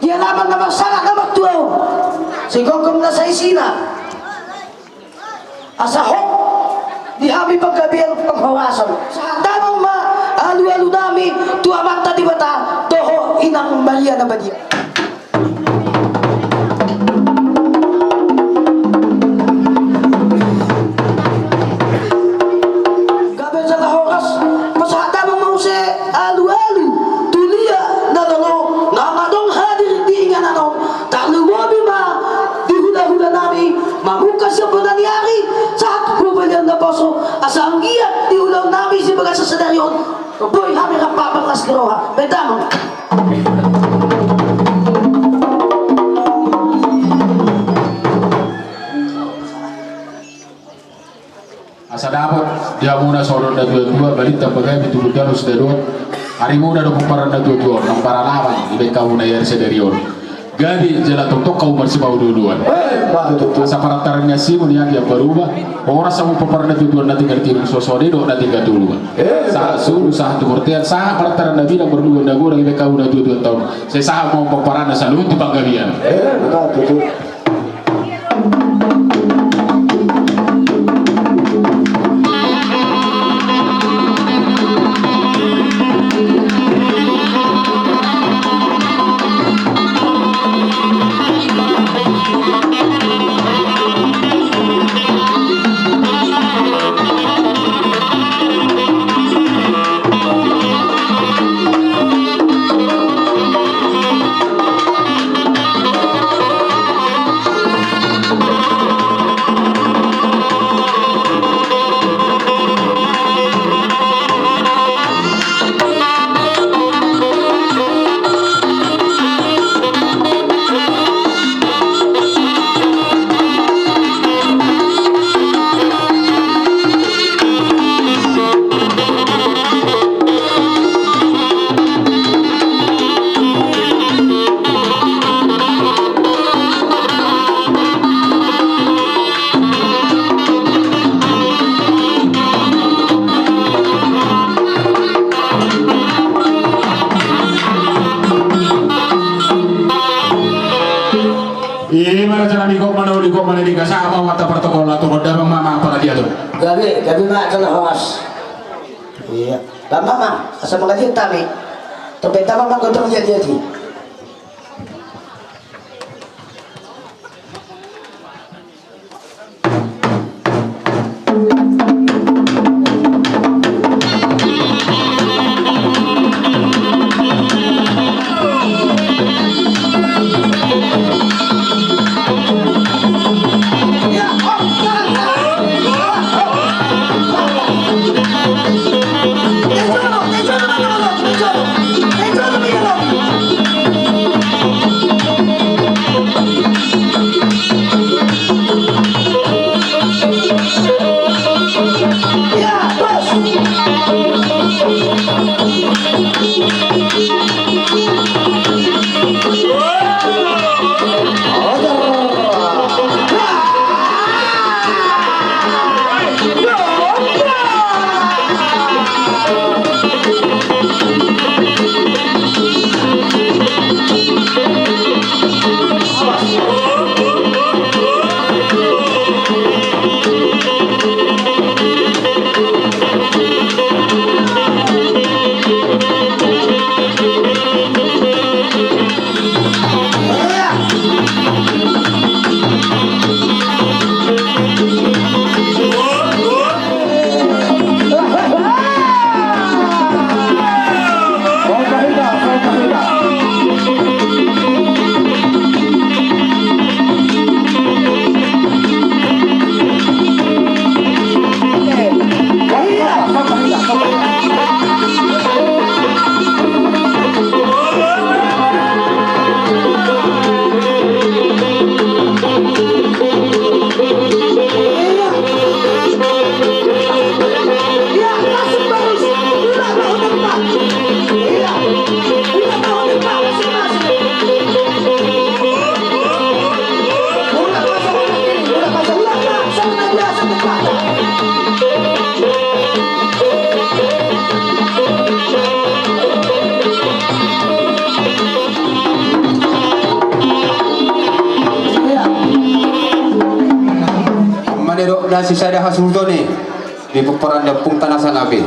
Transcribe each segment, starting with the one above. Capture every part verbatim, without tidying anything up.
Di alaman na marsangap na martua on, sigomgom na saisina. Asa hot di hami panggabean panghorasan. Sahat damang ma alualu nami tu Amanta Debata dohot Inang Maria na badia. Gabe jala horas, pasahat damang ma muse alualu tu dia na lolo na adong hadir di inganan on, tarlumobi ma di hulahula nami mamungka sian bona ni ari sahat tu parbalian naposo, asa anggiat di ulaon nami di bagasan sadari on boi hami rap marlas ni roha. Bahen damang. Asa dapot di hamuna songon natuatua, balintang ma gabe tubu talu sidadot. Arimuna do pomparan natuatua on, na maralaman dibahen hamuna i ari sadari on. Gabe jala tongtong hamu marsipauluuluan. Eh, bah, tutu. Asa parantaran ni ansimu ni aki ambaruba, horas hamu pomparan natuatua na tinggal tirum, so songon i do na tinggal tu uluan. Eh, sahat bah, tu ulu, sahat tu bortean, sahat parantaran na bina, marlua na gora, dibahen hamu natuatua taon. Sai sahat ma pomparanna saluhut tu panggabean. Eh, bah, tutu. I ma raja nami, gok ma na uli, gok ma na denggan, sahat ma hata protokol, atur damang ma, ma paradiator. Gabe, gabe ma jala horas. Ia, bang ma, ma, asa mangadian hami. Topet damang ma gondang jadi-jadi. Sisada hasuhuton i di pomparan ni ompungta na sangap i.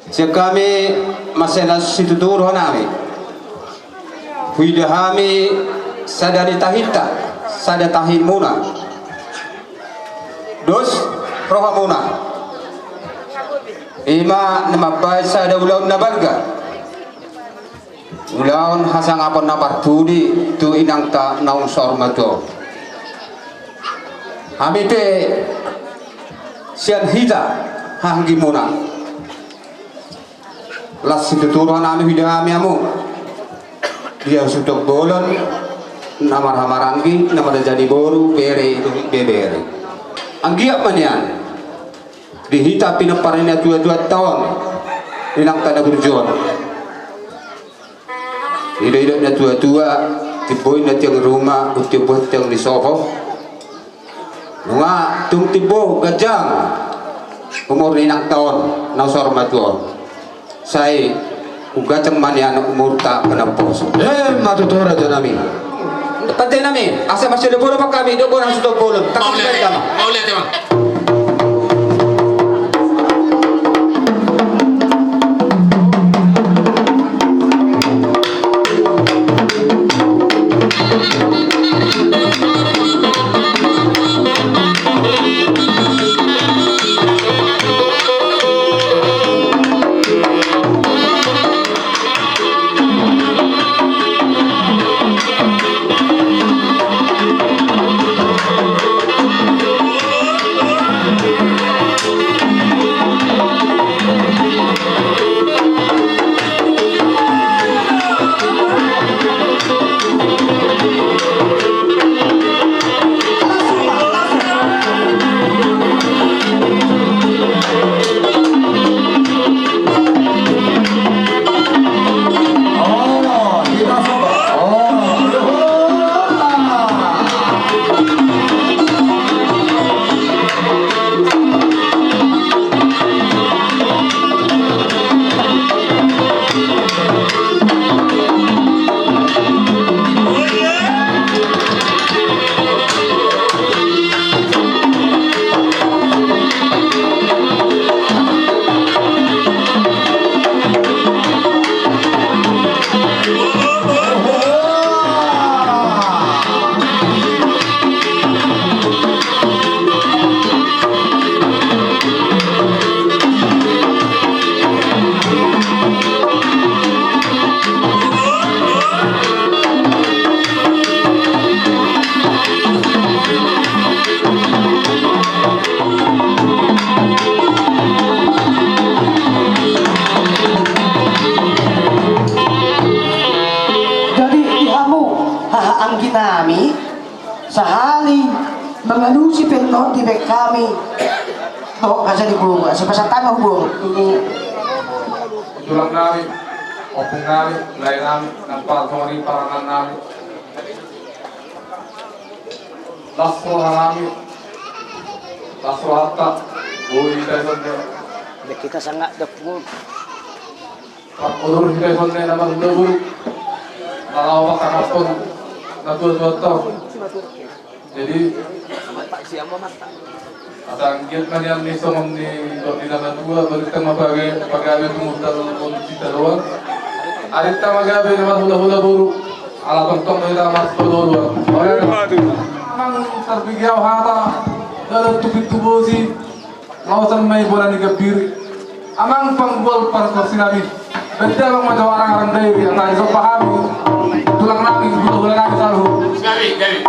Sian hami mansai na situtu rohanami, huida hami sada ni tahinta, sada tahinmuna. Dos rohamuna, ima na mambahen sada ulaon na balga, ulaon hasangapon na parpudi tu inangta naung saur matua on. Hami pe sian hita hahaanggimuna, las situtu rohanami huida hami hamu di hasuhuton bolon, na marhahamaranggi, na marhaha ni boru, bere dohot ibebere. Anggiat ma nian di hita pinompar ni natuatuanta on, inangta na burju on, didok natuatua: Timbo inna tiang ni ruma, umtimbo tiang ni sopo. Nunga tung timbo ganjang umur ni inangta on naung saur matua on, sai umganjang ma nian umurta panampos. Emma tutu, rajanami. Pandenami, asa marsioloi bolon ma hami, dohot boru hasuhuton bolon. Mauliate, mauliate ma. Jadi di hamu hahaangginami, sahali mangalusi pe annon dibaen hami dohot raja ni boru, asa pasahat hami tu boru. Tulang nami, ompung nami, lae nami, nang parhori parangan nami. Las roha nami, las rohanta, boi hita songon dia. Hita sangap dapur. Parpodor hita songon dia na marhula boru. Na laho mangkahaphon natuatuanta on. Jadi, asa anggiat ma nian ni songon nidok ni na matua, balintang ma pagabe, pagabe tumundalhon hita dohot arinta ma gabe na marhulahula boru. Ala tongtong do hita marhulahula. Amang, tarpingki au hata, dalan tu pintu bosi. Laosan ma i bola ni gambir. Amang panggual partorsi nami. Benda amang ma jo arangaran dairi, asa disomba hami tulang nami, hulahula nami saluhut. Gabe, gabe.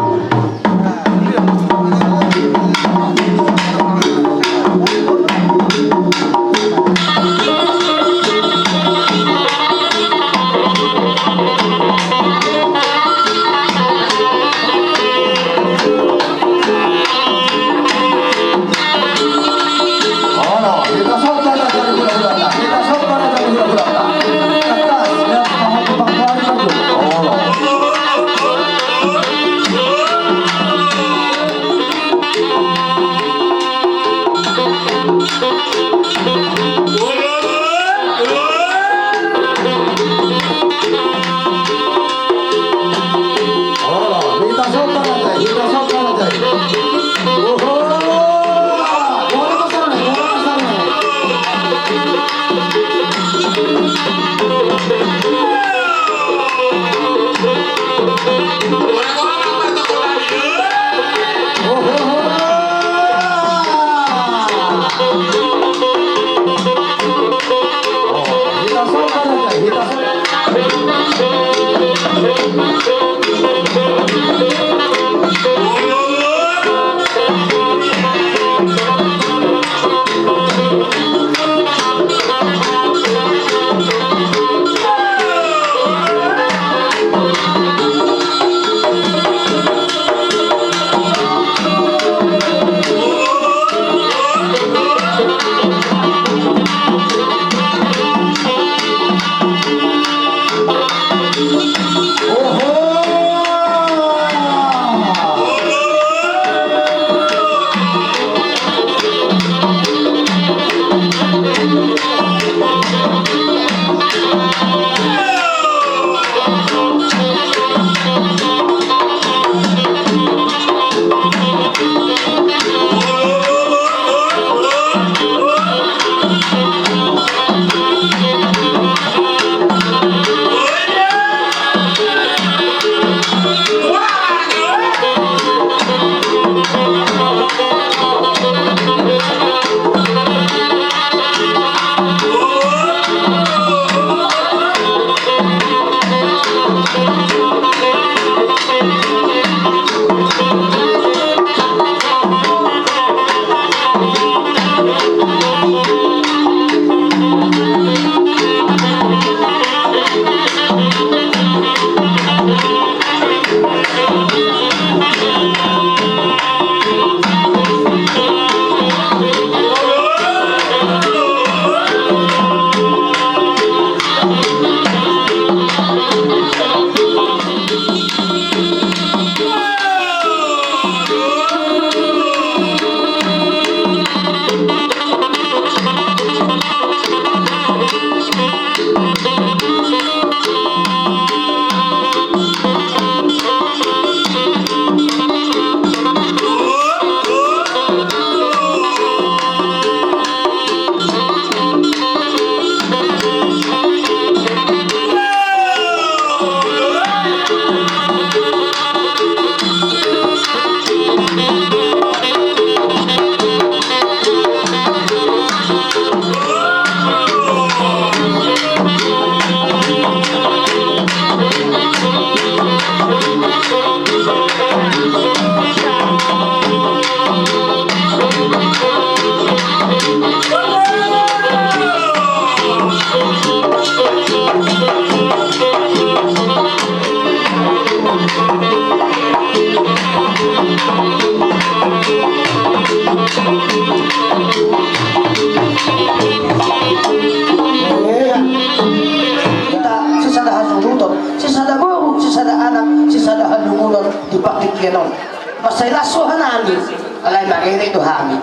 Mansai las rohanami, alai marere do hami.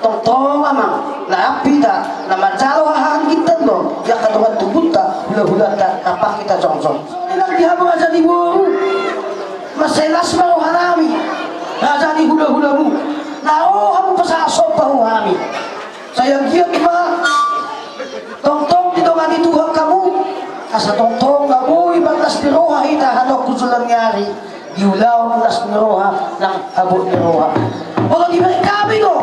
Tongtong amang, na rap hita na manjalo hahaangginta do di angka dongan tubunta, hulahulanta na rap hita jongjong. Nang di hamu raja ni boru, mansai las ma rohanami, raja ni hulahulamu, na ro hamu pasahat somba tu hami. Sai anggiat ma tongtong didongani Tuhan hamu, asa tongtong na boi marlas ni roha hita hatop tu joloan ni ari, diulahon las ni roha nang habot ni roha. Molo dibereng hami do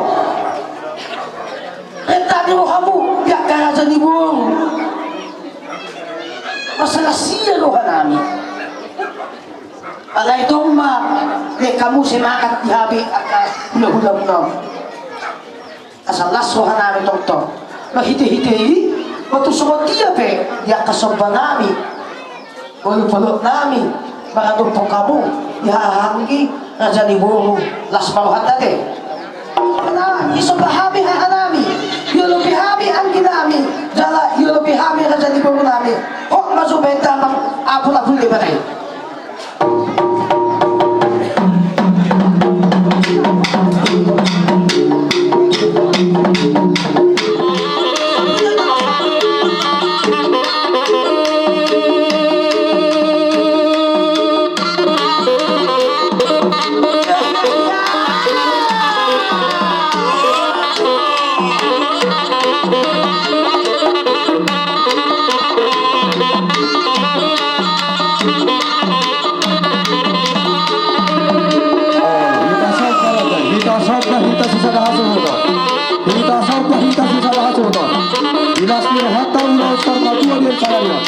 renta ni rohamu di angka raja ni boru, mansai las ia rohanami. Alai tong ma dibereng hamu semangat di hami angka hulahulamuna on. Asa las rohanami tongtong. Marhitehite i, tung songon dia pe di angka sombanami, olopolopnami, maradophon hamu di hahaanggi raja ni boru, las ma rohanta te. Nah, disomba hami hahanami, diolopi hami angginami, jala diolopi hami raja ni borunami. Hot ma jo bahen damang apulapul Debata i. Hita somba, hita sisada hasuhuton. Hita somba, hita sisada hasuhuton. Di las ni rohanta ulaon saur matua di ari sadari on.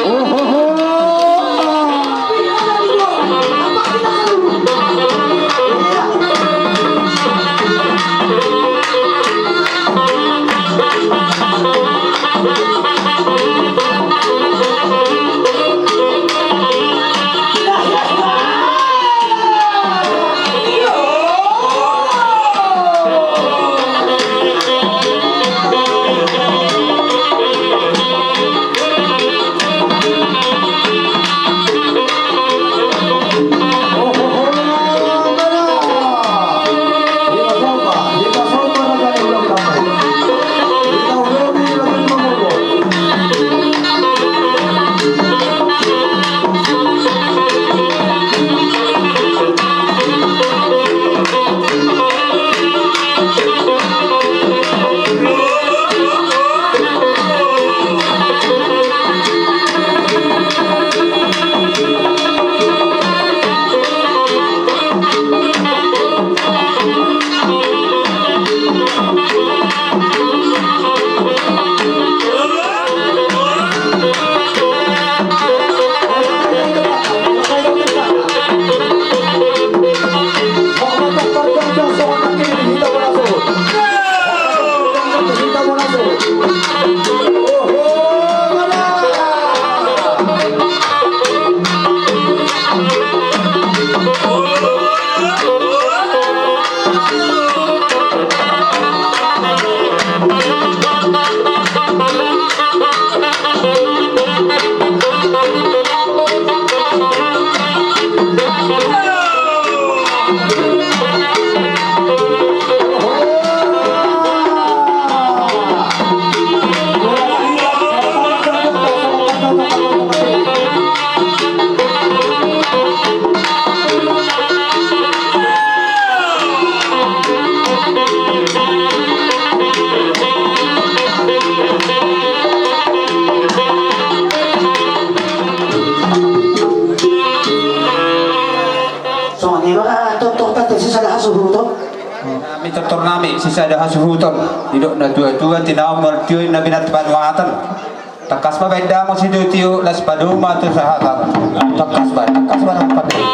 Ohoho. Songon i ma tortor nami sisada hasuhuton. Nami tortor nami sisada hasuhuton. Didok na tuatua, tinaon martio, inna binat panuatan. Tangkas ma bahen damang sitiotio, laos padomu ma tu sahatan. Tangkas ma, tangkas ma na padomu.